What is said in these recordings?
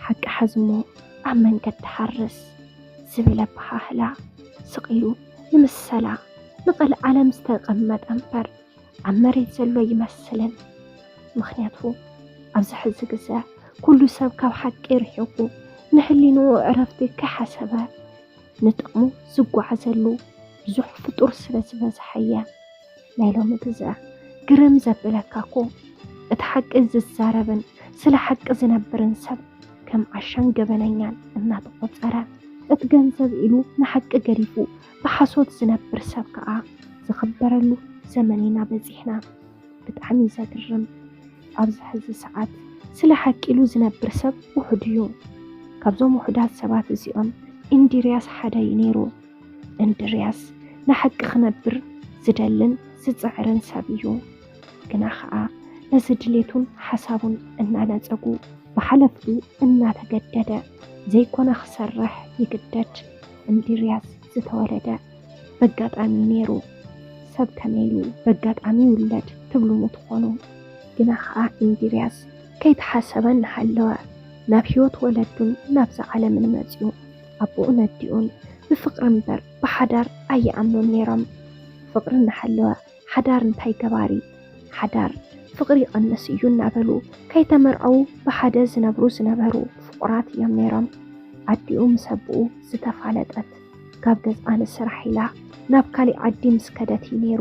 ሓቂ ሓዝሞ ኣብ መንገዲ ሓርስ ዝብል ኣበሃህላ ስቕ ኢሉ ንምሰላ ንቐልዓለም ዝተቐመጠ እምበር ኣብ መሬት ዘሎ ይመስልን። ምኽንያቱ ኣብዚ ሕዚ ግዘ ኩሉ ሰብ ካብ ሓቂ ርሒቑ ንሕሊንኡ ዕረፍቲ ከይሓሰበ ንጥቕሙ ዝጓዓዘሉ ብዙሕ ፍጡር ስለ ዝበዝሐ እየ። ናይ ሎሚ ግዘ ግርም ዘብለካ እኮ እቲ ሓቂ ዝዛረብን ስለ ሓቂ ዝነብርን ሰብ ከም ዓሻን ገበነኛን እናተቖፀረ፣ እቲ ገንዘብ ኢሉ ንሓቂ ገዲፉ ብሓሶት ዝነብር ሰብ ከዓ ዝኽበረሉ ዘመን ኢና በፂሕና። ብጣዕሚ እዩ ዘግርም። ኣብዚ ሕዚ ሰዓት ስለ ሓቂ ኢሉ ዝነብር ሰብ ውሑድ እዩ። ካብዞም ውሑዳት ሰባት እዚኦም እንድርያስ ሓደ እዩ ነይሩ። እንድርያስ ንሓቂ ክነብር ዝደልን ዝፅዕርን ሰብ እዩ። ግና ኸዓ ነዚ ድሌቱን ሓሳቡን እናነፀጉ ብሓለፍቱ እናተገደደ ዘይኮነ ክሰርሕ ይግደድ። እንድርያስ ዝተወለደ በጋጣሚ ነይሩ። ሰብ ከመይ ኢሉ በጋጣሚ ይውለድ ትብሉኒ ትኾኑ። ግና ኸዓ እንድርያስ ከይተሓሰበ እናሃለወ ናብ ህይወት ወለዱን ናብዛ ዓለምን መፂኡ። ኣቦኡን ኣዲኡን ብፍቕሪ እምበር ብሓዳር ኣይኣምኑን ነይሮም። ፍቕሪ እናሃለወ ሓዳር እንታይ ገባሪ? ሓዳር ፍቕሪ ይቐንስ እዩ እናበሉ ከይተመርዐዉ ብሓደ ዝነብሩ ዝነበሩ ፍቑራት እዮም ነይሮም። ኣዲኡ ምስ ኣቦኡ ዝተፋለጠት ካብ ገዝኣ ንስራሕ ኢላ ናብ ካሊእ ዓዲ ምስ ከደት እዩ ነይሩ።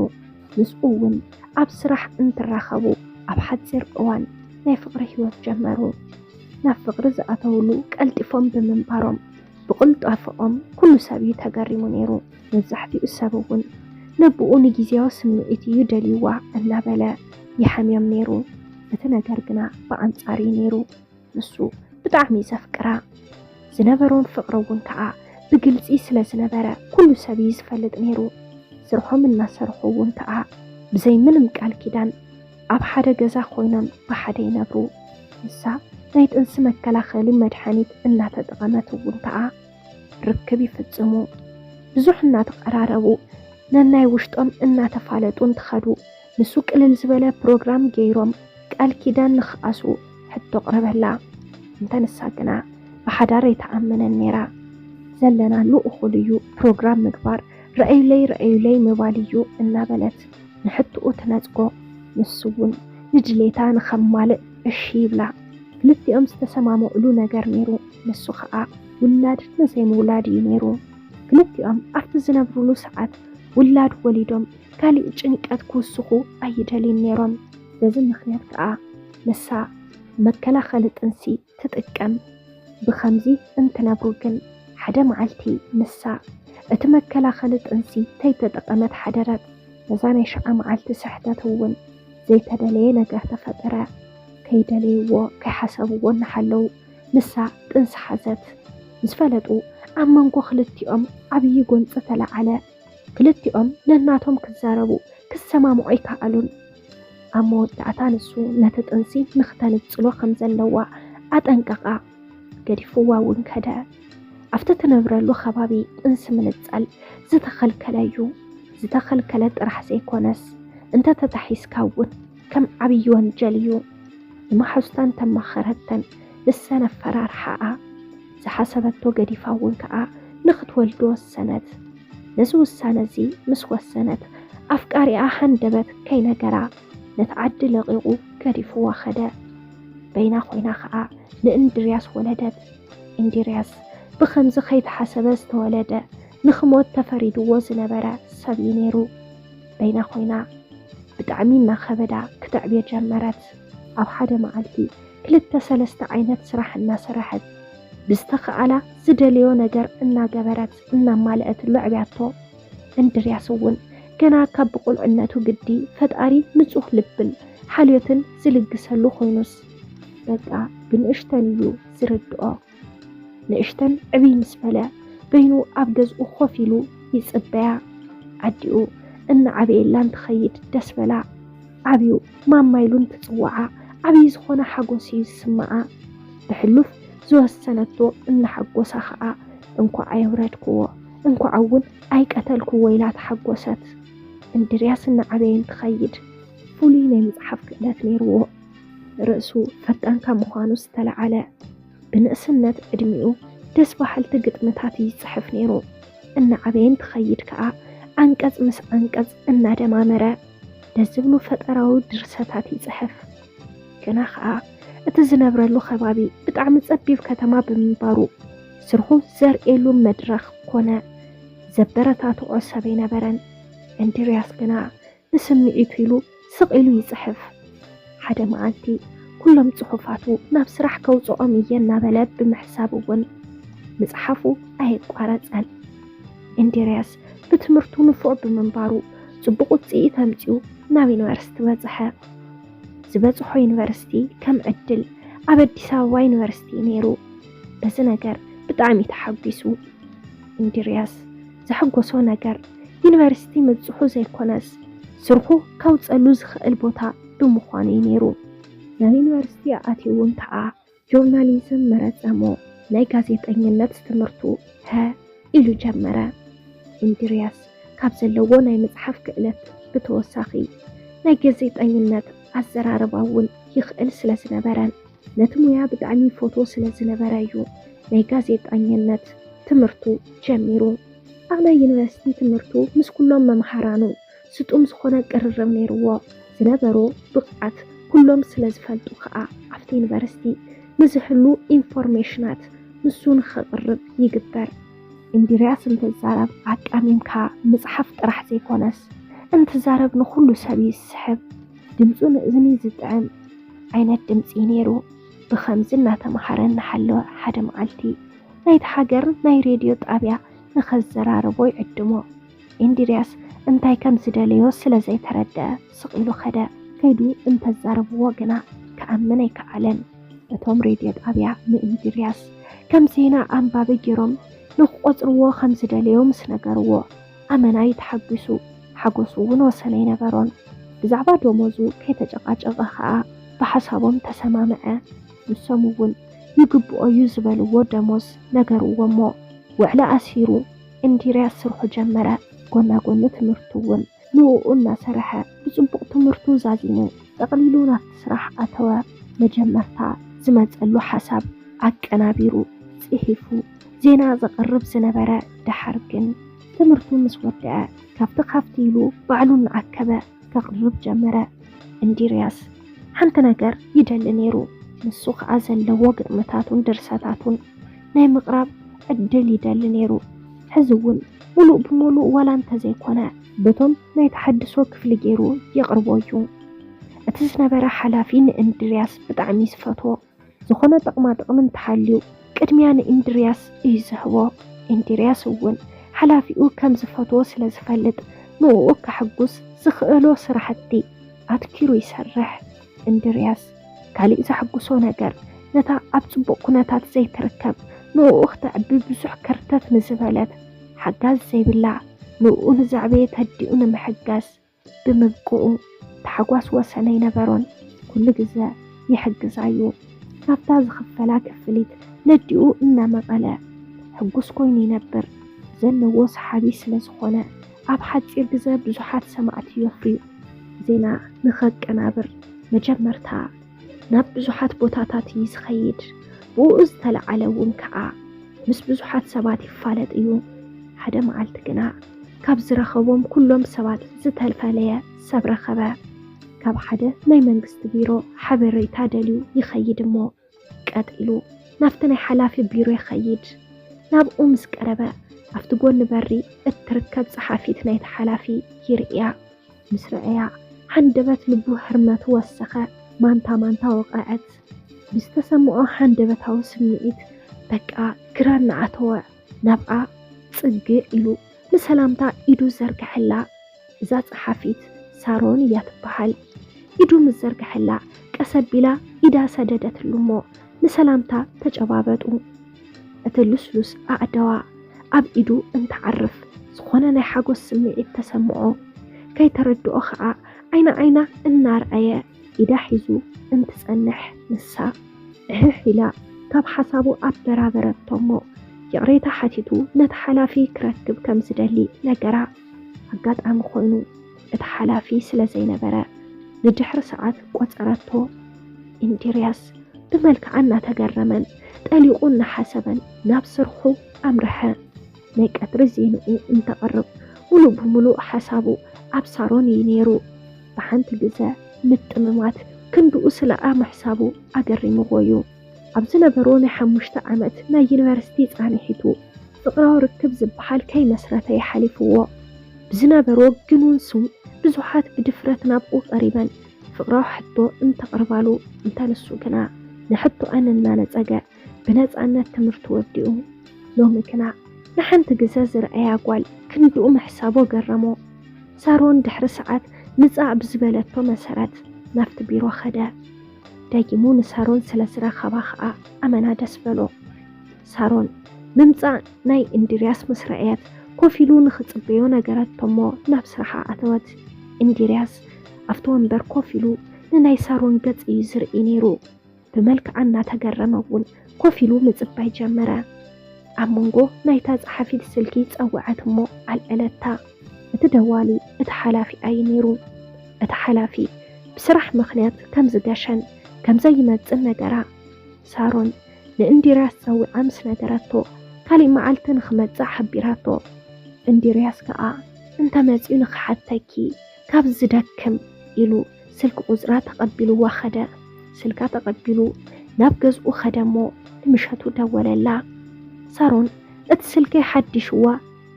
ምስኡ እውን ኣብ ስራሕ እንትራኸቡ ኣብ ሓፂር እዋን ናይ ፍቕሪ ህይወት ጀመሩ። ናብ ፍቕሪ ዝኣተውሉ ቀልጢፎም ብምንባሮም ብቕልጣፈኦም ኩሉ ሰብ እዩ ተገሪሙ ነይሩ። መብዛሕትኡ ሰብ እውን ነብኡ ንግዜያዊ ስምዒት እዩ ደልይዋ እናበለ ይሓምዮም ነይሩ። እቲ ነገር ግና ብኣንጻር እዩ ነይሩ። ንሱ ብጣዕሚ እዩ ዘፍቅራ። ዝነበሮም ፍቕሪ እውን ከዓ ብግልፂ ስለ ዝነበረ ኩሉ ሰብ እዩ ዝፈልጥ ነይሩ። ስርሖም እናሰርሑ እውን ከዓ ብዘይ ምንም ቃል ኪዳን ኣብ ሓደ ገዛ ኮይኖም ብሓደ ይነብሩ። ንሳ ናይ ጥንሲ መከላኸሊ መድሓኒት እናተጠቐመት እውን ከዓ ርክብ ይፍፅሙ። ብዙሕ እናተቐራረቡ ነናይ ውሽጦም እናተፋለጡ እንትኸዱ ንሱ ቅልል ዝበለ ፕሮግራም ገይሮም ቃል ኪዳን ንኽኣስሩ ሕቶ ኣቕረበላ። እንተ ንሳ ግና ብሓዳር ኣይትኣምንን ነይራ። ዘለናሉ እኹል እዩ፣ ፕሮግራም ምግባር ረኣዩለይ ረኣዩለይ ምባል እዩ እናበለት ንሕቶኡ ትነጽጎ። ንሱ እውን ንድሌታ ንኸማልእ እሺ ይብላ። ክልቲኦም ዝተሰማምዕሉ ነገር ነይሩ። ንሱ ኸኣ ውላድ ንዘይምውላድ እዩ ነይሩ። ክልቲኦም ኣብቲ ዝነብሩሉ ሰዓት ውላድ ወሊዶም ካሊእ ጭንቀት ክውስኹ ኣይደልዩን ነይሮም። በዚ ምኽንያት ከኣ ንሳ መከላኸሊ ጥንሲ ትጥቀም። ብኸምዚ እንትነብሩ ግን ሓደ መዓልቲ ንሳ እቲ መከላኸሊ ጥንሲ ተይተጠቐመት ሓደረት። ነዛ ናይ ሽዓ መዓልቲ ስሕተት እውን ዘይተደለየ ነገር ተፈጠረ። ከይደለይዎ ከይሓሰብዎ እናሃለዉ ንሳ ጥንሲ ሓዘት። ምስ ፈለጡ ኣብ መንጎ ክልቲኦም ዓብዪ ጎንፂ ተለዓለ። ክልቲኦም ነናቶም ክዛረቡ ክሰማምዑ ኣይከኣሉን። ኣብ መወዳእታ ንሱ ነቲ ጥንሲ ንክተንጽሎ ከም ዘለዋ ኣጠንቀቓ። ገዲፍዋ እውን ከደ። ኣብቲ ትነብረሉ ከባቢ ጥንሲ ምንጻል ዝተኸልከለ እዩ። ዝተኸልከለ ጥራሕ ዘይኮነስ እንተተታሒዝካ እውን ከም ዓብዪ ወንጀል እዩ። ንመሓዙታ እንተማኸረተን ንሰን ኣፈራርሓኣ። ዝሓሰበቶ ገዲፋ እውን ከኣ ንኽትወልድ ወሰነት። ነዚ ውሳነ እዚ ምስ ወሰነት ኣፍቃሪኣ ሃንደበት ከይነገራ ነቲ ዓዲ ለቒቑ ገዲፍዋ ኸደ። በይና ኮይና ኸኣ ንእንድርያስ ወለደት። እንድርያስ ብኸምዚ ከይተሓሰበ ዝተወለደ ንኽሞት ተፈሪድዎ ዝነበረ ሰብ እዩ ነይሩ። በይና ኮይና ብጣዕሚ እናኸበዳ ክተዕብዮ ጀመረት። ኣብ ሓደ መዓልቲ ክልተ ሰለስተ ዓይነት ስራሕ እናሰረሐት ብዝተኸኣላ ዝደለዮ ነገር እናገበረት እናማልአትሉ ኣዕብያቶ። እንድርያስ እውን ገና ካብ ብቁልዕነቱ ግዲ ፈጣሪ ንጹህ ልብን ሓልዮትን ዝልግሰሉ ኮይኑስ በቃ ብንእሽተን እዩ ዝርድኦ። ንእሽተን ዕብይ ምስ በለ በይኑ ኣብ ገዝኡ ኮፍ ኢሉ ይጽበያ። ኣዲኡ እናዓበየላ እንትኸይድ ደስ በላ። ዓብዩ ማማ ኢሉ እንትጽውዓ ዓብዪ ዝኾነ ሓጎስ እዩ ዝስምዓ። ብሕሉፍ ዝወሰነቶ እናሓጎሳ ኸኣ እንኳዕ ኣየውረድክዎ፣ እንኳዕ እውን ኣይቀተልክዎ ኢላ ተሓጎሰት። እንድርያስ እናዓበየ እንትኸይድ ፍሉይ ናይ ምጽሓፍ ክእለት ነይርዎ። ርእሱ ፈጣን ካብ ምዃኑ ዝተለዓለ ብንእስነት ዕድሚኡ ደስ በሃልቲ ግጥምታት ይጽሕፍ ነይሩ። እናዓበየ እንትኸይድ ከኣ ዓንቀጽ ምስ ዓንቀጽ እናደማመረ ደስ ዝብሉ ፈጠራዊ ድርሰታት ይጽሕፍ። ግና ከኣ እቲ ዝነብረሉ ከባቢ ብጣዕሚ ጸቢብ ከተማ ብምንባሩ ስርሑ ዘርእየሉ መድረኽ ኮነ ዘበረታትዖ ሰብ ኣይነበረን። እንድርያስ ግና ንስምዒቱ ኢሉ ስቕ ኢሉ ይጽሕፍ። ሓደ መዓልቲ ኩሎም ጽሑፋቱ ናብ ስራሕ ከውጽኦም እየ እናበለ ብምሕሳብ እውን ምጽሓፉ ኣየቋረጸን። እንድርያስ ብትምህርቱ ንፉዕ ብምንባሩ ጽቡቕ ውጽኢት ኣምጺኡ ናብ ዩኒቨርሲቲ በጽሐ። ዝበጽሖ ዩኒቨርሲቲ ከም ዕድል ኣብ ኣዲስ ኣበባ ዩኒቨርሲቲ ነይሩ። በዚ ነገር ብጣዕሚ ተሓጒሱ። እንድርያስ ዘሐጎሶ ነገር ዩኒቨርሲቲ ምብጽሑ ዘይኮነስ ስርሑ ከውጸሉ ዝኽእል ቦታ ብምዃኑ እዩ ነይሩ። ናብ ዩኒቨርሲቲ ኣትዩ እውን ከኣ ጆርናሊዝም መረጸ እሞ ናይ ጋዜጠኝነት ትምህርቱ ሀ ኢሉ ጀመረ። እንድርያስ ካብ ዘለዎ ናይ ምጽሓፍ ክእለት ብተወሳኺ ናይ ጋዜጠኝነት ኣዘራርባ እውን ይኽእል ስለ ዝነበረን ነቲ ሙያ ብጣዕሚ ይፈትዎ ስለ ዝነበረ እዩ ናይ ጋዜጠኝነት ትምህርቱ ጀሚሩ። ኣብ ናይ ዩኒቨርሲቲ ትምህርቱ ምስ ኩሎም መምሃራኑ ስጡም ዝኾነ ቅርርብ ነይርዎ። ዝነበሮ ብቕዓት ኩሎም ስለ ዝፈልጡ ከኣ ኣብቲ ዩኒቨርሲቲ ንዝህሉ ኢንፎርሜሽናት ንሱ ንኸቕርብ ይግበር። እንድርያስ እንትዛረብ ኣቃሚምካ ምጽሓፍ ጥራሕ ዘይኮነስ እንትዛረብ ንኹሉ ሰብ ይስሕብ። ድምፁ ንእዝኒ ዝጥዕም ዓይነት ድምፂ ነይሩ። ብኸምዚ እናተምሃረ እናሃለወ ሓደ መዓልቲ ናይቲ ሃገር ናይ ሬድዮ ጣብያ ንኸዘራርቦ ይዕድሞ። እንድርያስ እንታይ ከም ዝደለዮ ስለ ዘይተረደአ ስቕ ኢሉ ኸደ። ከይዱ እንተዛረብዎ ግና ክኣምን ኣይከኣለን። እቶም ሬድዮ ጣብያ ንእንድርያስ ከም ዜና ኣንባቢ ገይሮም ንክቆጽርዎ ከም ዝደለዮ ምስ ነገርዎ ኣመና እዩ ተሓጒሱ። ሓጎሱ እውን ወሰን ኣይነበሮን። ብዛዕባ ደሞዙ ከይተጨቃጨቀ ኸኣ ብሓሳቦም ተሰማምዐ። ንሶም እውን ይግብኦ እዩ ዝበልዎ ደሞዝ ነገርዎ እሞ ውዕሊ ኣሲሩ እንድርያስ ስርሑ ጀመረ። ጎና ጎኒ ትምህርቱ እውን ንእኡ እናሰርሐ ብጽቡቕ ትምህርቱ ዛዚሙ ጠቕሊሉ ናብቲ ስራሕ ኣተወ። መጀመርታ ዝመጸሉ ሓሳብ ኣቀናቢሩ ጽሒፉ ዜና ዘቕርብ ዝነበረ፣ ደሓር ግን ትምህርቱ ምስ ወደአ ካብቲ ካፍቲ ኢሉ ባዕሉ እናኣከበ ከቕርብ ጀመረ። እንድርያስ ሓንቲ ነገር ይደሊ ነይሩ። ንሱ ኸኣ ዘለዎ ግጥምታቱን ድርሰታቱን ናይ ምቕራብ ዕድል ይደሊ ነይሩ። ሕዚ እውን ሙሉእ ብሙሉእ ዋላ እንተዘይኮነ በቶም ናይ ተሓድሶ ክፍሊ ገይሩ የቕርቦ እዩ። እቲ ዝነበረ ሓላፊ ንእንድርያስ ብጣዕሚ ዝፈትዎ፣ ዝኾነ ጥቕማ ጥቕሚ እንተሃልዩ ቅድሚያ ንእንድርያስ እዩ ዝህቦ። እንድርያስ እውን ሓላፊኡ ከም ዝፈትዎ ስለ ዝፈልጥ ንእኡ ከሐጉስ ዝኽእሎ ስራሕቲ ኣትኪሩ ይሰርሕ። እንድርያስ ካሊእ ዘሐጉሶ ነገር ነታ ኣብ ጽቡቕ ኩነታት ዘይትርከብ ንእኡ ክተዕቢ ብዙሕ ከርተት ንዝበለት ሓጋዝ ዘይብላ ንእኡ ንዘዕበየት ኣዲኡ ንምሕጋዝ ብምብቅኡ ታሕጓስ ወሰን ኣይነበሮን። ኩሉ ግዘ ይሕግዛ እዩ። ካብታ ዝኽፈላ ክፍሊት ነዲኡ እናመቐለ ሕጉስ ኮይኑ ይነብር። ዘለዎ ሰሓቢ ስለ ዝኾነ ኣብ ሓፂር ግዘ ብዙሓት ሰማዕቲ የፍርዩ። ዜና ንኸቀናብር መጀመርታ ናብ ብዙሓት ቦታታት እዩ ዝኸይድ። ብኡ ዝተለዓለ እውን ከዓ ምስ ብዙሓት ሰባት ይፋለጥ እዩ። ሓደ መዓልቲ ግና ካብ ዝረኸቦም ኩሎም ሰባት ዝተፈለየ ሰብ ረኸበ። ካብ ሓደ ናይ መንግስቲ ቢሮ ሓበሬታ ደልዩ ይኸይድ እሞ ቀጥ ኢሉ ናብቲ ናይ ሓላፊ ቢሮ ይኸይድ። ናብኡ ምስ ቀረበ ኣብቲ ጎኒ በሪ እትርከብ ጸሓፊት ናይቲ ሓላፊ ይርእያ። ምስ ረኣያ ሃንደበት ልቡ ህርመቱ ወሰኸ። ማንታ ማንታ ወቐዐት። ብዝተሰምዖ ሃንደበታዊ ስምዒት በቃ ግራ እናኣተወ ናብኣ ጽግዕ ኢሉ ንሰላምታ ኢዱ ዘርግሐላ። እዛ ጸሓፊት ሳሮን እያ ትበሃል። ኢዱ ምስ ዘርግሐላ ቀስ ኣቢላ ኢዳ ሰደደትሉ እሞ ንሰላምታ ተጨባበጡ። እቲ ልስሉስ ኣእዳዋ ኣብ ኢዱ እንትዓርፍ ዝኾነ ናይ ሓጎስ ስምዒት ተሰምዖ። ከይተረድኦ ኸኣ ዓይና ዓይና እናርኣየ ኢዳ ሒዙ እንትጸንሕ ንሳ እሕሕ ኢላ ካብ ሓሳቡ ኣበራበረቶ እሞ ይቕሬታ ሓቲቱ ነቲ ሓላፊ ክረክብ ከም ዝደሊ ነገራ። ኣጋጣሚ ኮይኑ እቲ ሓላፊ ስለ ዘይነበረ ንድሕሪ ሰዓት ቆጸረቶ። ኢንድርያስ ብመልክዓ እናተገረመን ጠሊቑ እናሓሰበን ናብ ስርሑ ኣምርሐ። ናይ ቀትሪ ዜንኡ እንተቕርብ፣ ሙሉእ ብሙሉእ ሓሳቡ ኣብ ሳሮን እዩ ነይሩ። ብሓንቲ ግዘ ምጥምማት ክንድኡ ስለኣ ምሕሳቡ ኣገሪምዎ እዩ። ኣብ ዝነበሮ ናይ ሓሙሽተ ዓመት ናይ ዩኒቨርሲቲ ፃንሒቱ፣ ፍቕራዊ ርክብ ዝበሃል ከይመስረተ ይሓሊፍዎ። ብዝነበሮ ግኑን ስም ብዙሓት ብድፍረት ናብኡ ቀሪበን ፍቕራዊ ሕቶ እንተቕርባሉ፣ እንተ ንሱ ግና ንሕቶኣን እናነጸገ ብነጻነት ትምህርቱ ወዲኡ። ሎሚ ግና ንሓንቲ ግዘ ዝረኣያ ጓል ክንድኡ ምሕሳቦ ገረሞ። ሳሮን ድሕሪ ሰዓት ምጻእ ብዝበለቶ መሰረት ናብቲ ቢሮ ኸደ። ደጊሙ ንሳሮን ስለ ዝረኸባ ኸኣ ኣመና ደስ በሎ። ሳሮን ምምጻእ ናይ እንድርያስ ምስ ረኣየት፣ ኮፍ ኢሉ ንኽጽበዮ ነገረቶ እሞ ናብ ስራሓ ኣተወት። እንድርያስ ኣብቲ ወንበር ኮፍ ኢሉ ንናይ ሳሮን ገጽ እዩ ዝርኢ ነይሩ። ብመልክዓ እናተገረመ እውን ኮፍ ኢሉ ምጽባይ ጀመረ። ኣብ መንጎ ናይታ ጸሓፊት ስልኪ ጸወዐት እሞ ኣልዐለታ። እቲ ደዋሊ እቲ ሓላፊ ኣዩ ነይሩ። እቲ ሓላፊ ብስራሕ ምኽንያት ከም ዝገሸን ከም ዘይመጽን ነገራ። ሳሮን ንእንድርያስ ጸዊዓ ምስ ነገረቶ፣ ካሊእ መዓልቲ ንኽመጽእ ሓቢራቶ። እንድርያስ ከኣ፣ "እንተ መጺኡ ንኽሓተኪ ካብ ዝደክም" ኢሉ ስልኪ ቁጽራ ተቐቢልዋ ኸደ። ስልካ ተቐቢሉ ናብ ገዝኡ ኸደ እሞ ንምሸቱ ደወለላ። ሳሮን እቲ ስልከይ ሓዲሽዋ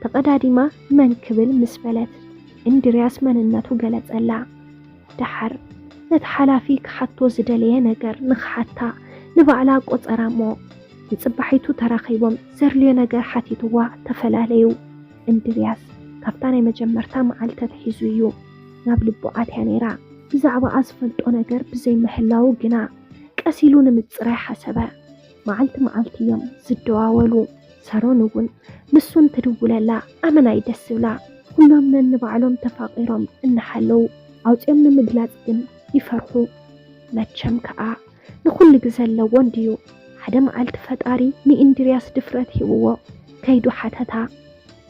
ተቐዳዲማ መን ክብል ምስ በለት፣ እንድርያስ መንነቱ ገለጸላ። ደሓር ነቲ ሓላፊ ክሓቶ ዝደለየ ነገር ንኽሓታ ንባዕላ ቆጸራ እሞ፣ ንጽባሒቱ ተራኺቦም ዘድልዮ ነገር ሓቲትዋ ተፈላለዩ። እንድርያስ ካብታ ናይ መጀመርታ መዓልቲ ኣትሒዙ እዩ ናብ ልቡ ኣትያ ነይራ። ብዛዕባኣ ዝፈልጦ ነገር ብዘይምህላዉ ግና ቀስ ኢሉ ንምጽራይ ሓሰበ። መዓልቲ መዓልቲ እዮም ዝደዋወሉ። ሳሮን እውን ንሱን ትድውለላ ኣመና እዩ ደስ ዝብላ። ኩሎም ነንባዕሎም ተፋቒሮም እናሓለዉ ኣውጺኦም ንምግላጽ ግን ይፈርሑ። መቸም ከኣ ንኹሉ ግዘ ኣለዎ እንድዩ። ሓደ መዓልቲ ፈጣሪ ንኢንድርያስ ድፍረት ሂብዎ ከይዱ ሓተታ።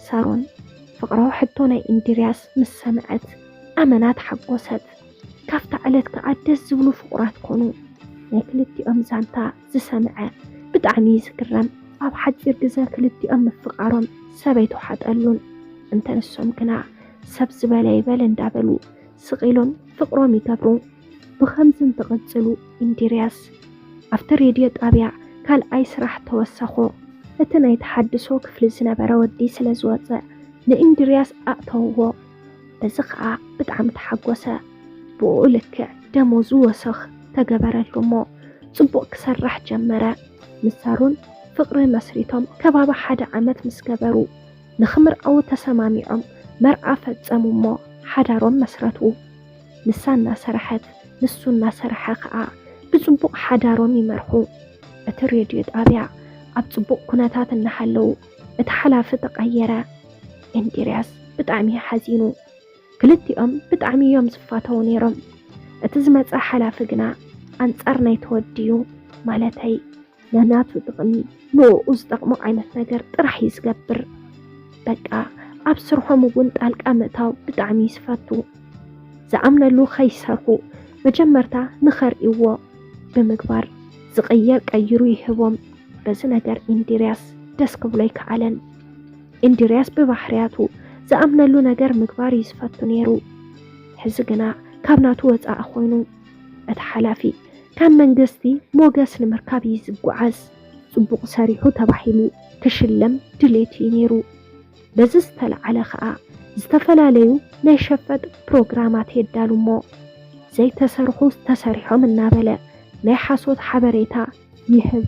ሳሮን ፍቕራዊ ሕቶ ናይ ኢንድርያስ ምስ ሰምዐት ኣመና ተሓጎሰት። ካብታ ዕለት ከኣ ደስ ዝብሉ ፍቑራት ኮኑ። ናይ ክልቲኦም ዛንታ ዝሰምዐ ብጣዕሚ እዩ ዝግረም። ኣብ ሓጺር ግዘ ክልቲኦም ምፍቓሮም ሰብ ኣይተውሓጠሉን። እንተ ንሶም ግና ሰብ ዝበለ ይበል እንዳበሉ ስቕ ኢሎም ፍቕሮም ይገብሩ። ብኸምዚ እንትቕጽሉ ኢንድርያስ ኣብቲ ሬድዮ ጣብያ ካልኣይ ስራሕ ተወሰኾ። እቲ ናይ ተሓድሶ ክፍሊ ዝነበረ ወዲ ስለ ዝወጸ ንኢንድርያስ ኣእተውዎ። በዚ ኸኣ ብጣዕሚ ተሓጎሰ። ብኡ ልክዕ ደሞዙ ወሰኽ ተገበረሉ እሞ ጽቡቕ ክሰርሕ ጀመረ። ምስ ሳሮን ፍቕሪ መስሪቶም ከባቢ ሓደ ዓመት ምስ ገበሩ ንኽምርዓዉ ተሰማሚዖም መርዓ ፈጸሙ እሞ ሓዳሮም መስረቱ። ንሳ እናሰርሐት ንሱ እናሰርሐ ኸኣ ብጽቡቕ ሓዳሮም ይመርሑ። እቲ ሬድዮ ጣብያ ኣብ ጽቡቕ ኩነታት እናሃለዉ እቲ ሓላፊ ተቐየረ። ኢንድርያስ ብጣዕሚ እዩ ሓዚኑ። ክልቲኦም ብጣዕሚ እዮም ዝፋተዉ ነይሮም። እቲ ዝመጸ ሓላፊ ግና ኣንጻር ናይ ተወድዩ ማለተይ ነናቱ ጥቕሚ ንኡ ዝጠቕሞ ዓይነት ነገር ጥራሕ እዩ ዝገብር። በቃ ኣብ ስርሖም እውን ጣልቃ ምእታው ብጣዕሚ እዩ ዝፈቱ። ዝኣምነሉ ከይሰርሑ መጀመርታ ንኸርእይዎ ብምግባር ዝቕየር ቀይሩ ይህቦም። በዚ ነገር ኢንድርያስ ደስ ክብሎ ኣይከኣለን። ኢንድርያስ ብባሕርያቱ ዝኣምነሉ ነገር ምግባር እዩ ዝፈቱ ነይሩ። ሕዚ ግና ካብ ናቱ ወፃኢ ኮይኑ እቲ ሓላፊ ካብ መንግስቲ ሞገስ ንምርካብ እዩ ዝጓዓዝ። ጽቡቕ ሰሪሑ ተባሂሉ ክሽለም ድሌቱ እዩ ነይሩ። በዚ ዝተለዓለ ኸኣ ዝተፈላለዩ ናይ ሸፈጥ ፕሮግራማት የዳሉ እሞ ዘይተሰርሑ ተሰሪሖም እናበለ ናይ ሓሶት ሓበሬታ ይህብ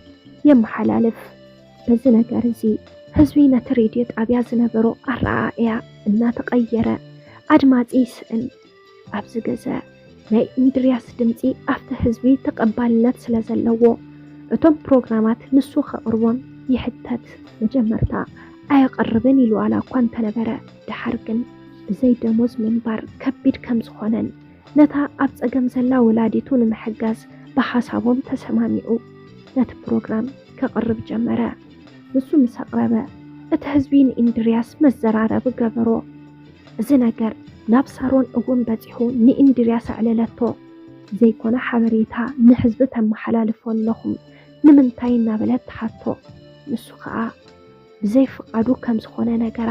የመሓላልፍ። በዚ ነገር እዚ ህዝቢ ነቲ ሬድዮ ጣብያ ዝነበሮ ኣረኣእያ እናተቐየረ ኣድማፂ ይስእን። ኣብዚ ግዘ ናይ እንድርያስ ድምፂ ኣብቲ ህዝቢ ተቐባልነት ስለ ዘለዎ እቶም ፕሮግራማት ንሱ ከቕርቦም ይሕተት። መጀመርታ ኣየቕርብን ኢሉ ዋላ እኳ እንተነበረ፣ ደሓር ግን ብዘይ ደሞዝ ምንባር ከቢድ ከም ዝኾነን ነታ ኣብ ጸገም ዘላ ወላዲቱ ንምሕጋዝ ብሓሳቦም ተሰማሚዑ ነቲ ፕሮግራም ከቕርብ ጀመረ። ንሱ ምስ ኣቕረበ እቲ ህዝቢ ንእንድርያስ መዘራረቢ ገበሮ። እዚ ነገር ናብ ሳሮን እውን በጺሑ ንእንድርያስ ኣዕለለቶ። ዘይኮነ ሓበሬታ ንህዝቢ ተመሓላልፎ ኣለኹም፣ ንምንታይ እናበለት ትሓቶ። ንሱ ኸኣ ብዘይ ፍቓዱ ከም ዝኾነ ነገራ።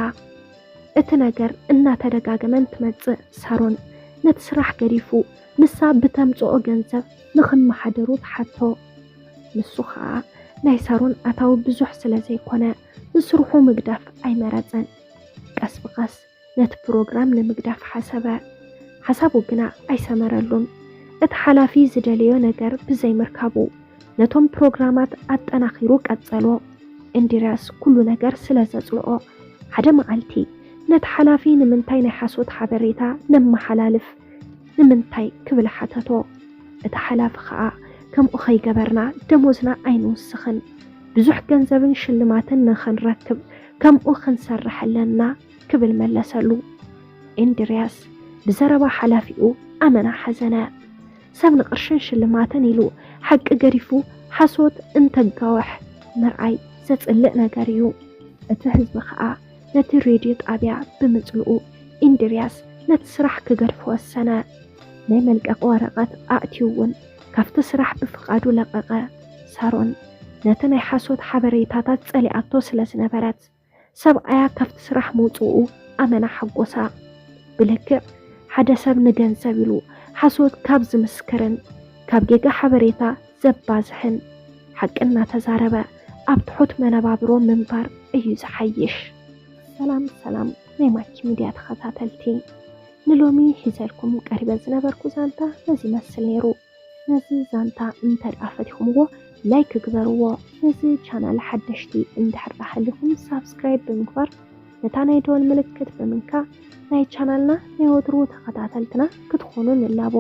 እቲ ነገር እናተደጋገመ እንትመጽእ ሳሮን ነቲ ስራሕ ገዲፉ ንሳ ብተምጽኦ ገንዘብ ንኽመሓደሩ ትሓቶ። ንሱ ኸኣ ናይ ሳሮን ኣታዊ ብዙሕ ስለ ዘይኮነ ንስርሑ ምግዳፍ ኣይመረጸን። ቀስ ብቐስ ነቲ ፕሮግራም ንምግዳፍ ሓሰበ። ሓሳቡ ግና ኣይሰመረሉን። እቲ ሓላፊ ዝደለዮ ነገር ብዘይምርካቡ ነቶም ፕሮግራማት ኣጠናኺሩ ቀጸሎ። እንድርያስ ኩሉ ነገር ስለ ዘጽልኦ ሓደ መዓልቲ ነቲ ሓላፊ ንምንታይ ናይ ሓሶት ሓበሬታ ነመሓላልፍ ንምንታይ ክብል ሓተቶ። እቲ ሓላፊ ኸኣ ከምኡ ኸይገበርና ደሞዝና ኣይንውስኽን፣ ብዙሕ ገንዘብን ሽልማትን ንኽንረክብ ከምኡ ክንሰርሕ ኣለና ክብል መለሰሉ። እንድርያስ ብዘረባ ሓላፊኡ ኣመና ሓዘነ። ሰብ ንቕርሽን ሽልማትን ኢሉ ሓቂ ገዲፉ ሓሶት እንተጋውሕ ምርኣይ ዘጽልእ ነገር እዩ። እቲ ህዝቢ ኸኣ ነቲ ሬድዮ ጣብያ ብምጽልኡ እንድርያስ ነቲ ስራሕ ክገድፎ ወሰነ። ናይ መልቀቂ ወረቐት ኣእትዩ እውን ካብቲ ስራሕ ብፍቓዱ ለቐቐ። ሳሮን ነቲ ናይ ሓሶት ሓበሬታታት ጸሊኣቶ ስለ ዝነበረት ሰብኣያ ካብቲ ስራሕ ምውፅኡ ኣመና ሓጎሳ። ብልክዕ ሓደ ሰብ ንገንዘብ ኢሉ ሓሶት ካብ ዝምስክርን ካብ ጌጋ ሓበሬታ ዘባዝሕን ሓቂ እናተዛረበ ኣብ ትሑት መነባብሮ ምንባር እዩ ዝሓይሽ። ሰላም ሰላም ናይ ማኪ ሚድያ ተኸታተልቲ፣ ንሎሚ ሒዘልኩም ቀሪበ ዝነበርኩ ዛንታ በዚ ይመስል ነይሩ። ነዚ ዛንታ እንተ ደኣ ፈቲኹምዎ ላይክ ግበርዎ። ነዚ ቻናል ሓደሽቲ እንድሕር ደኣ ሃሊኹም ሳብስክራይብ ብምግባር ነታ ናይ ደወል ምልክት ብምንካእ ናይ ቻናልና ናይ ወትሩ ተኸታተልትና ክትኾኑ ንላቦ።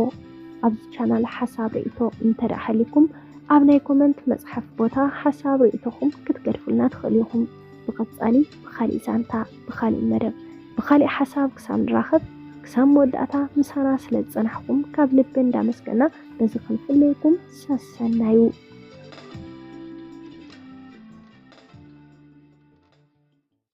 ኣብዚ ቻናል ሓሳብ ርእይቶ እንተ ደኣ ሃሊኩም ኣብ ናይ ኮመንት መጽሓፍ ቦታ ሓሳብ ርእይቶኹም ክትገድፉልና ትኽእሉ ኢኹም። ብቐጻሊ ብኻሊእ ዛንታ፣ ብኻሊእ መደብ፣ ብኻሊእ ሓሳብ ክሳብ ንራኸብ ክሳብ መወዳእታ ምሳና ስለ ዝጸናሕኩም ካብ ልቢ እንዳመስገና በዚ ክንፍለየኩም ሰሰናዩ።